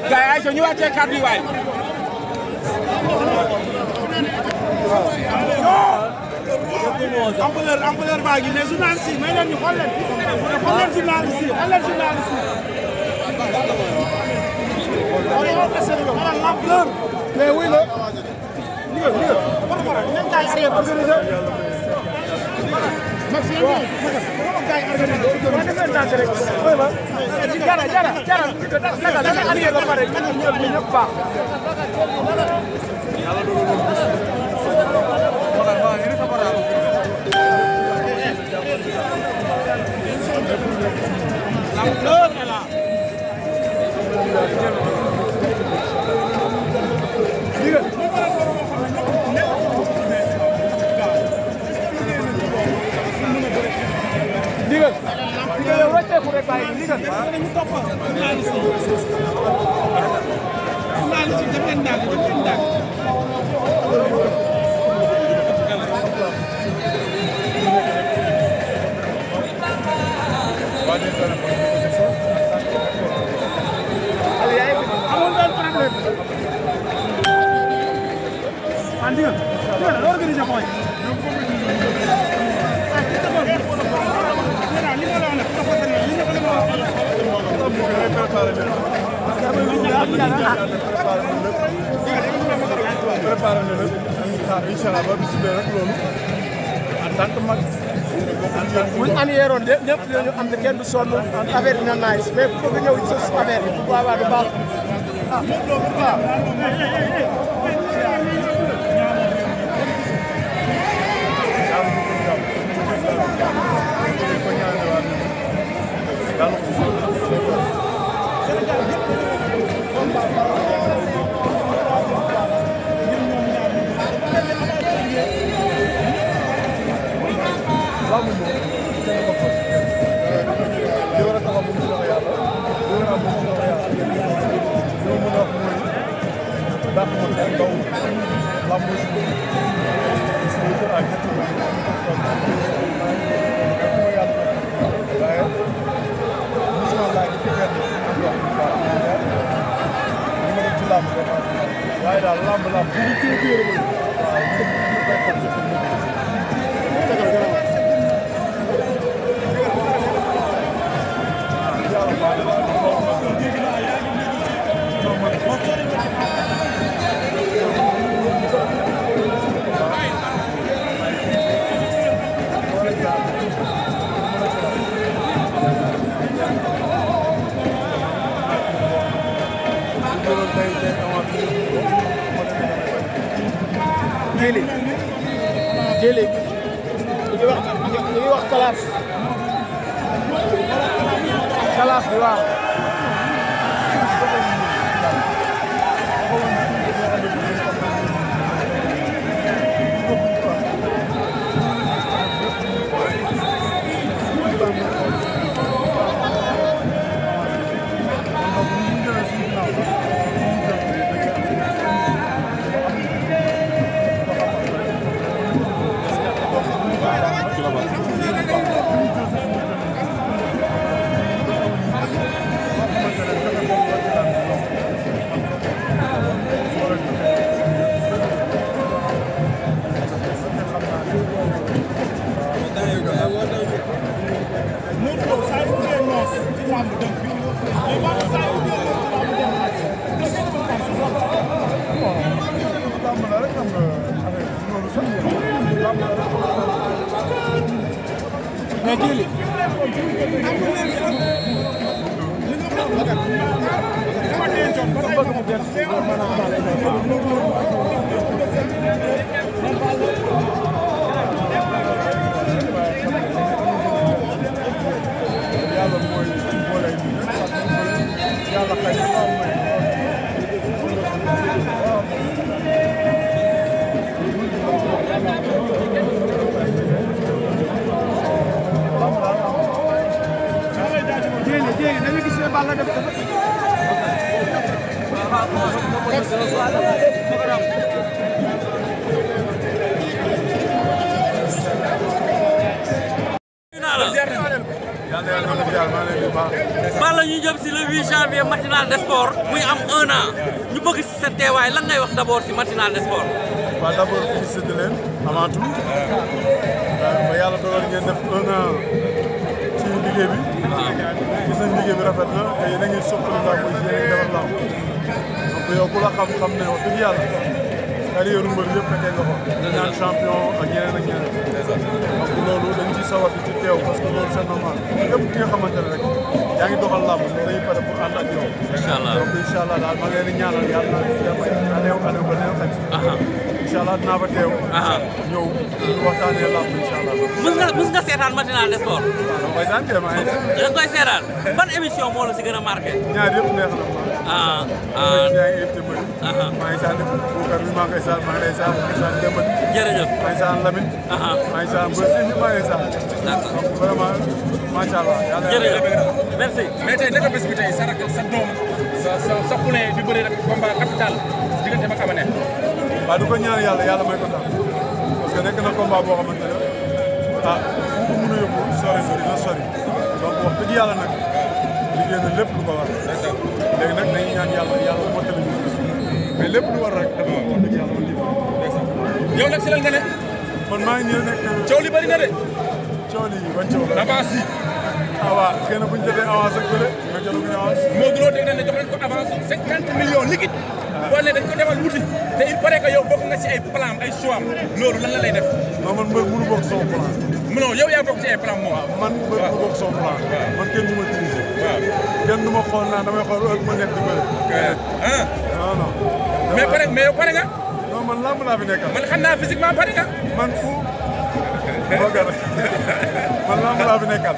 Guys, ñu wàccee kàddu yi waay. Ampleur baa ngi ne journaliste yi may leen ñu xool leen journaliste yi l'ampleur. Mais oui la. buñ anniyeeroon de ñëpp dinañu am ne kenn du sonn affaire dina nice mais bu bëgg ñëw ci affaire bi bu boobaa du baax jëli ñu wax classe bi waaw mais Balla ñu jëm si le 8 janvier matinal de sport muy am 1 an ñu bëgg si sa teewaay lan ngay wax d'abord si matinal de sport. waaw d'abord félicité leen avant tout ba yàlla dogal ngeen def 1 an ci liggéey bi. gis nañ liggéey bi rafet na te yéen a ngi soppali ndax mooy si yéen a ngi defar laaw donc yow ku la xam-xam ne wax dëgg yàlla carrière mbër yëpp fekkee nga ko. dañ naan champion ak ñeneen ak ñeneen. donc loolu dañ ciy sawar di ci teew parce que loolu c'est normal lépp ki nga xamante ne rek yaa ngi doxal làmb dañuy pare pour ànd ak yow. incha allah donc incha allah daal ma ngi leen di ñaanal yàlla naa fi dem aneew ba neen xaj. incha allah dinaa fa teew. ñëw ñu waxtaanee làmb incha allah. mës nga seetaan matinal de sport. waaw mooy sant maa ngi seet. da nga koy seetaan ban émission moo la si gën a marqué. ñaar yëpp neex na ma. yaa ngi invité Mbëri. maa ngi sant Boucar bi maa ngi koy sant maa ngi lay sant maa ngi sant Demba. jërëjëf maa ngi sant Lamine. maa ngi sant Mbëri si maa ngi lay sant. d'accord donc vraiment macha allah. jërëjëf merci. mais tey naka bés bi tey sa rakk sa doom sa poulain bi bëri rek combat capital diggante ak Ama Neex. waaw du ko ñaan yàlla may ko tax parce que nekk na combat boo xamante ne fu mu mën a yóbbu sori dina sori donc wax dëgg yàlla nag liggéey na lépp lu ko war. léegi nag dañuy ñaan yàlla mottali ñu mais lépp lu war rek dafa wax dëgg yàlla man lii. yow nag si lan nga ne. man maa ngi nii nekk. coow li bëri na de. coow li ban coow la. avance yi. waaw xëy na bu ñu jotee avance ak bële nga jëloon avance. Modou Lo dégg nañ ne jox nañ ko avance 50 millions liquide. wala dañ ko demal wuti te il paraît que yow bokk nga ci ay plan ay choix am loolu lan la lay def. non man mbër mënu bokk sama plan. non yow yaa bokk ci ay plan moom. man mbër mënu bokk sama plan. man kenn du ma dirigé. kenn du ma xool naa damay xool heure bu ma nekk di bëre. non non. mais yow pare nga. non man lamb laa fi nekkal. man xam naa physiquement pare nga. man fu man lamb laa fi nekkal.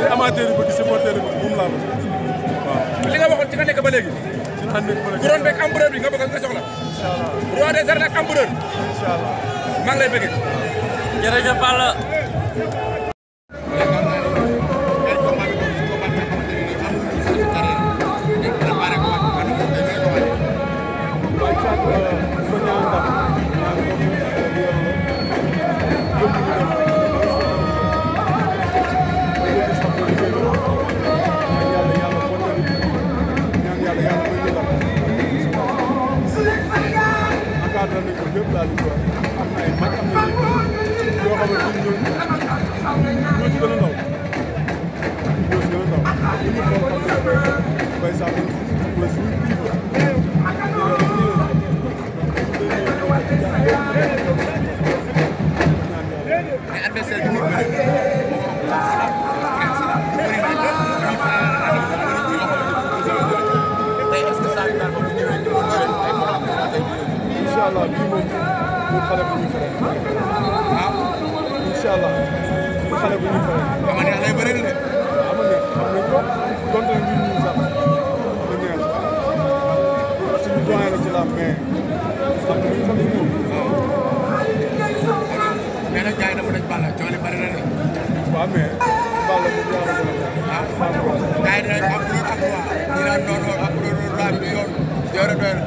li amateur yi bëgg supporter yi bëgg moom laa bëgg. waaw li nga waxoon ci nga nekk ba léegi. ci la nekk ba léegi couronne beeg empereur bi nga bëgg nga soxla. incha allah roi des arènes ak empereur. incha allah maa ngi lay bëggee. jërëjëf Balla. Inch'Allah bii moom bu xale bu ñu fere. Inch'Allah bu xale bu ñu fere. Ama Neex lay bëri de. Ama Neex xam nañ ko donte ñun ñu sax Ama Neex suñu doyen la ci la mais xam nañ moom. mais nag jaay na mu daj Balla coono li bëri na de. waaw mais Balla moom yaa ma gën a ah gars yi dinañ am loolu ak waa ñu naan noonu ak loolu raam bi yoon yore doy na.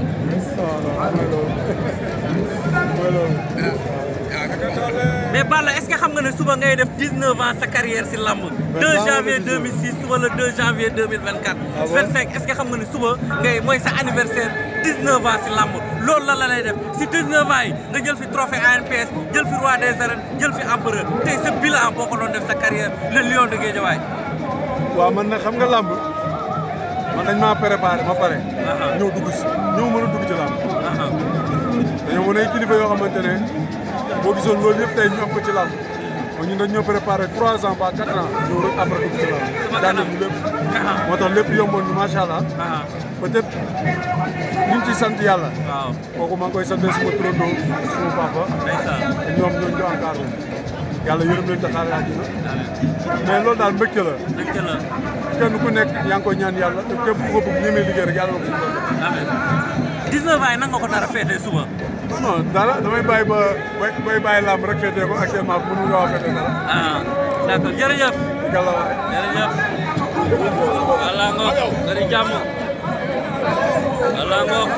mais Balla est-ce que xam nga ne suba ngay def 19 ans sa carrière si lamb 2 janvier 2006 suba le 2 janvier 2024 25 est-ce que xam nga ne suba ngay mooy sa anniversaire 19 ans si lamb loolu la lay def si 19 ans yi nga jël fi trophée ANPS jël fi roi des arènes jël fi empereur tey sa bilan boo ko doon def sa carrière le lion de Guédiawaye. waaw man nag xam nga lamb man dañ maa préparé ma pare. ñëw dugg si ñëw mën a dugg ci lamb. dañoo mën ay kilifa yoo xamante ne boo gisoon loolu yëpp tey ñu am ko ci lamb ñun dañu ñoo préparé 3 ans ba 4 ans ñëw rek après dugg ci la daan nañu lépp moo tax lépp yomboon ñu macha allah peut-être ñu ngi ciy sant yàlla waaw kooku maa ngi koy sant suma turandoo suma papa te ñoom ñoo ñu encadré yàlla yërëm leen taxaare àddina mais loolu daal mbégte la kenn ku nekk yaa ngi koy ñaan yàlla te képp ku ko bëgg ñemee liggéey rek yàlla na ko suñu bopp amiin 19 ans yi nan nga ko nar a féetee suba non dara damay bàyyi ba bay bàyyi làmb rek féetee ko actuellement mënu nga wax féetee dara d'accord jërëjëf yàlla waay jërëjëf walla ngoog dari jàmm walla ngoog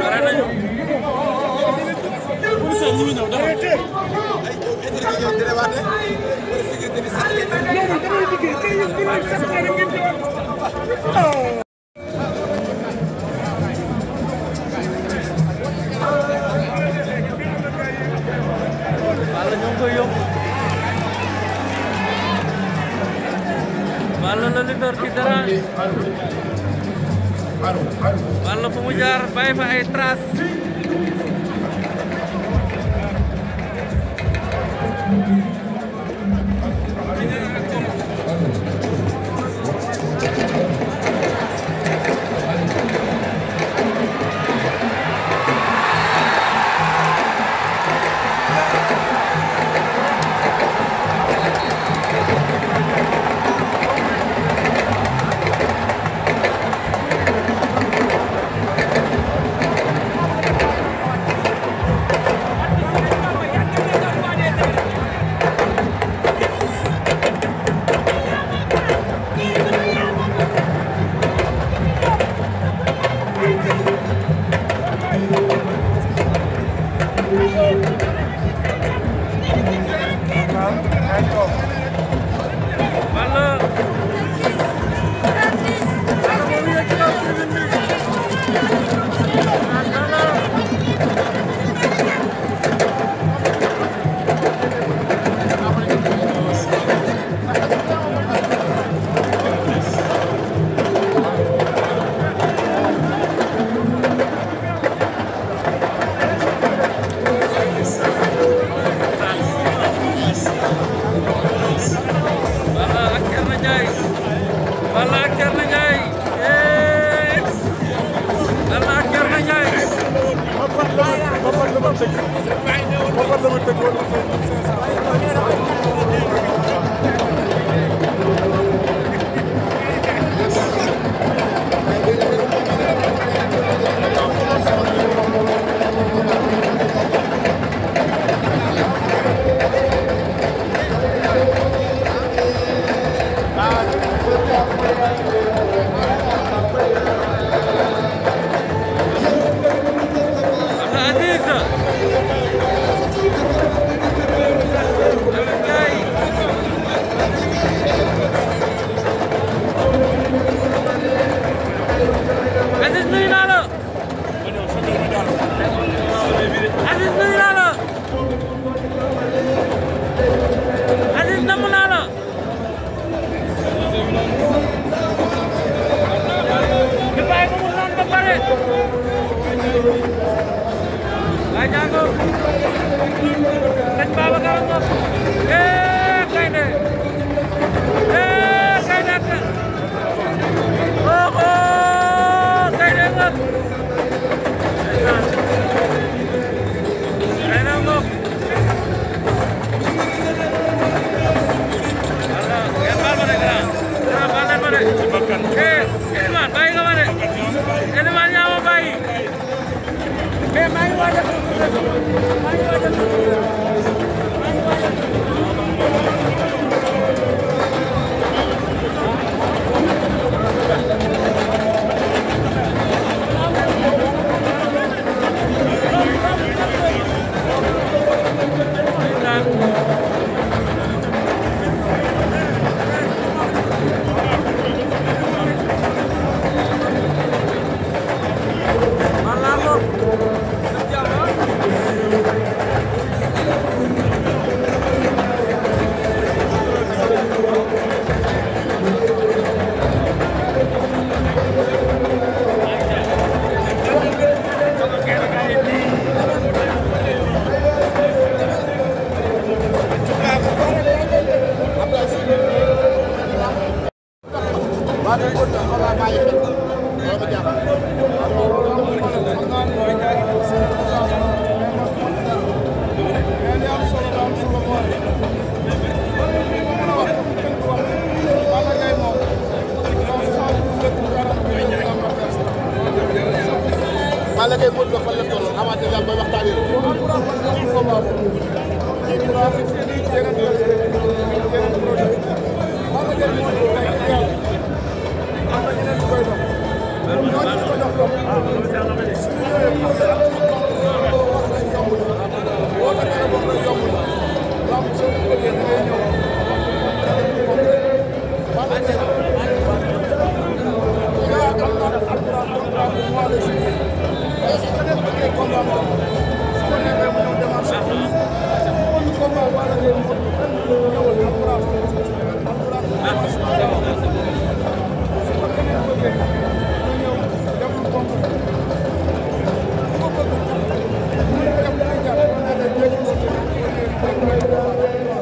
pare nañu Balla ñoo ngi koy yóbbu Balla la leader ci dara Balla fu mu jaar bàyyi fa ay traces Balla Gaye Modou Lo fan la toll amateur daal mooy waxtaanee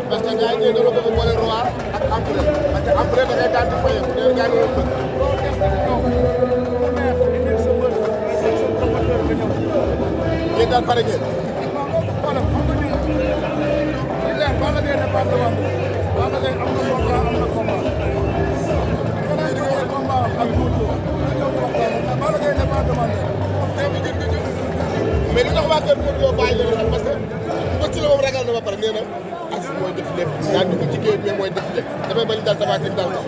parce que gars yi ñooy doon ko boole Roar ak Ambré parce que Ambré da ngay daan di fayal te gars yi ñoo bëgg. yéen daal pare ngeen. mais li tax waa kër Modou Lo bàyyi leen parce que bët la moom ragal na ba pare nee na Aziz mooy def lépp yaa ngi ci géej mais mooy def lépp damay bañ dal Tapha Tine dal ko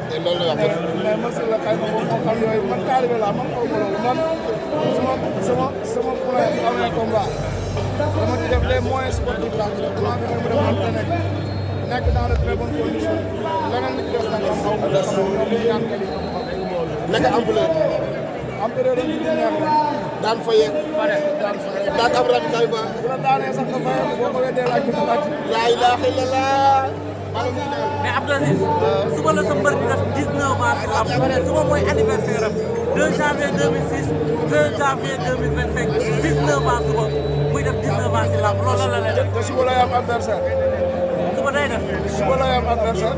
te loolu la wax. mais monsieur la xayma moom moo xam yooyu man taalibe laa man xaw ma loolu man sama point su amee combat dama ci def les moyens sportifs laa ci def damaa fexe mu dem entraîné nekk dans de très bonnes conditions leneen li ci def nag am xaw ma def ñoom ñaan kali ñoom xam. naka ampleur. ampleur dañuy di neex rek. daan fa yeeg. daan am rabitaay ba. bu la daanee sax nga fayal boo ko weddee laaj bi laaj. laa ilaaha illallah. mais Abdou Aziz suba la sa mbër di def 19 ans si lamb suba mooy anniversaire am 2 janvier 2006 2 janvier 2025 19 ans suba muy def 19 ans si lamb loolu la lay def. te suba lay am adversaire. suba day def. suba lay am adversaire.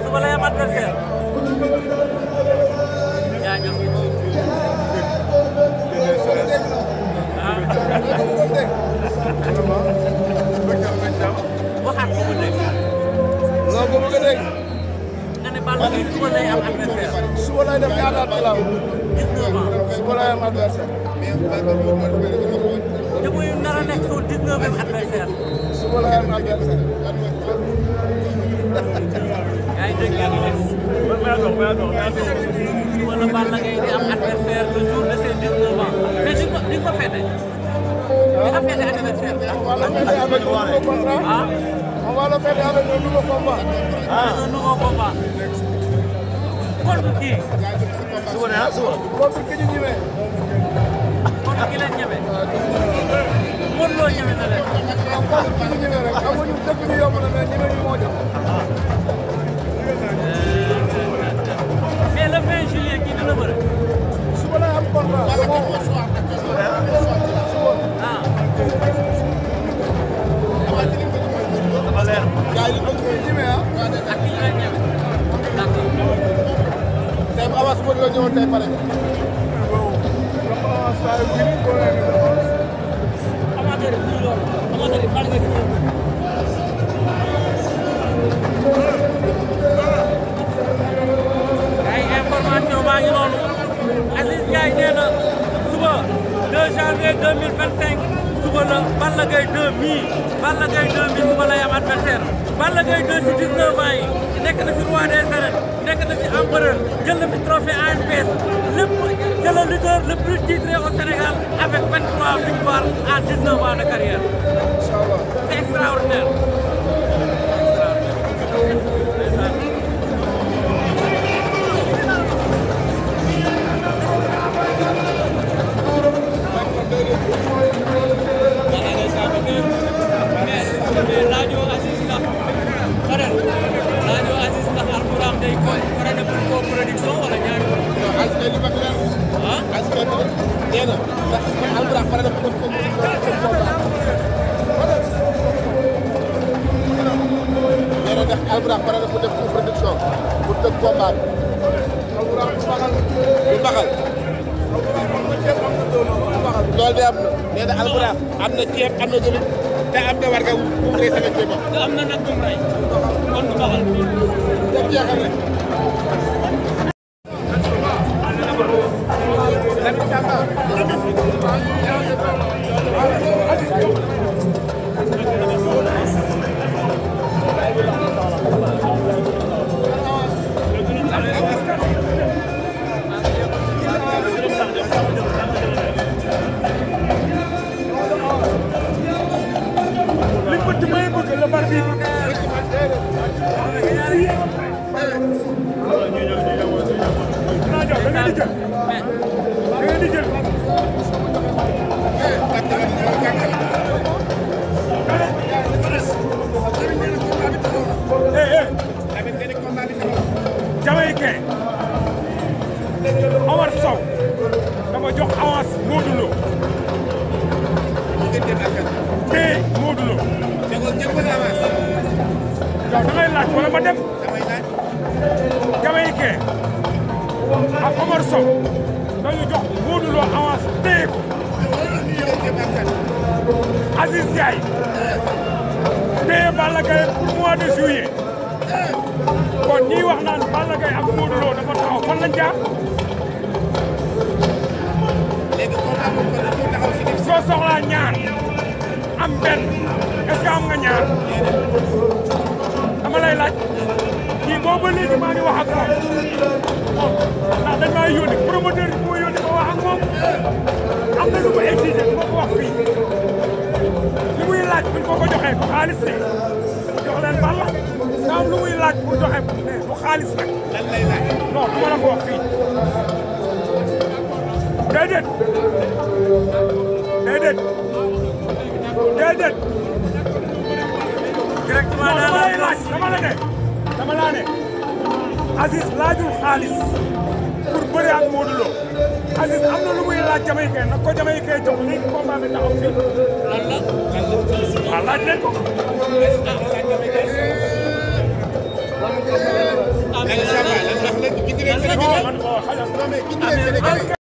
suba lay am adversaire. jaajëf. waxaat ko ba dégg. loolu ko bëgg a dégg. nga ne Balla Gaye suba day am adversaire. suba lay def ñaata at la 19 ans. suba lay am adversaire. te muy nar a nekk son 19e adversaire. suba lay am adversaire. yaa ngi dégg yaa ngi des. suba la Balla Gaye di am adversaire le jour de ses 19 ans mais di nga ko fêté. di nga fêté anniversaire. On va le fêter avec un nouveau contrat. Ah. On va le fêter avec un nouveau combat. Ah. Un nouveau combat. Contre qui? Suba ne suba. Contre ki ñu ñëwee. Contre ki leen ñeme. Modou Lo ñeme na leen. Contre ki ñu ñëwee rek xam nga ñun dëkk bi yomb na mais ñeme ñu moo jot. mais le 20 juillet kii dina bëri. Suba lay am contrat. Ah. dafa leer. gars yi bëgg ñu ñeme ah. ak ki leen ñeme. d'accord. tey avance Modou Lo ñëwoon tey pare. amateur yi muy loolu amateur yi Balla Gaye fi ay information baa ngi noonu Aziz Ndiaye nee na suba 2 janvier 2025 suba la Balla Gaye 2 mi Balla Gaye 2 mi suba lay am adversaire Balla Gaye 2 si 19 ans yi nekk na fi roi des arènes nekk na fi empereur jël na fi trophée ANPS lépp c'est le lutteur le plus titré au Sénégal avec 23 victoires en 19 ans de carrière. C'est extraordinaire. Radio Aziz ndax xaral Radio Aziz ndax Alxuraan day ko pare na pour coproduction wala ñaari Aziz li ma leer. ah Aziz nee na ndax Alxuraan pare na pour nee na ndax Alxuraan pare na pour def coproduction pour tëgg combat bi. Alxuraan du baxal. du baxal. loolu de am na nee na Alxuraan am na ceeb am na jëli te am na warga bu rëy sama ceeb ba. te am na nag bu mu rey kon du baxal. te jeexal rek. Lamine Diatta rëcc may bëgg la bar bii bëgg. naa jox da ngeen di jël. da ngeen di jël. Jamaïcain Omar Sow dama jox avance Modou Lo te Modou Lo yow da ngay laaj wala ma dem Jamaïcain ak Omar Sow dañu jox Modou Lo avance téye ko Aziz Ndiaye téye Balla Gaye pour mois de juillet kon ñii wax naan Balla Gaye ak Modou Lo dafa taxaw fan lañ jaar léegi combat boobu kon dañoo taxaw si def soo soxlaa ñaar am benn est-ce que am nga ñaar dama lay laaj kii boobu ba léegi maa ngi wax ak moom ndax dañ maa yónni promoteur bi moo yónni ma wax ak moom am na lu mu exigé moo ko wax fii li muy laaj buñ ko joxee ko xaalis de mu jox leen Balla daa am lu muy laaj pour joxe ne du xaalis nag lan lay laaj non du ma la ko wax fii déedéet déedéet déedéet directement dama lay laaj dama la ne Aziz laajul xaalis pour bëre ak Modou Lo Aziz am na lu muy laaj Jamaïcain nag ko Jamaïcain jox léegi combat bi taxaw fii lan la waaw laaj leen ko Sénégal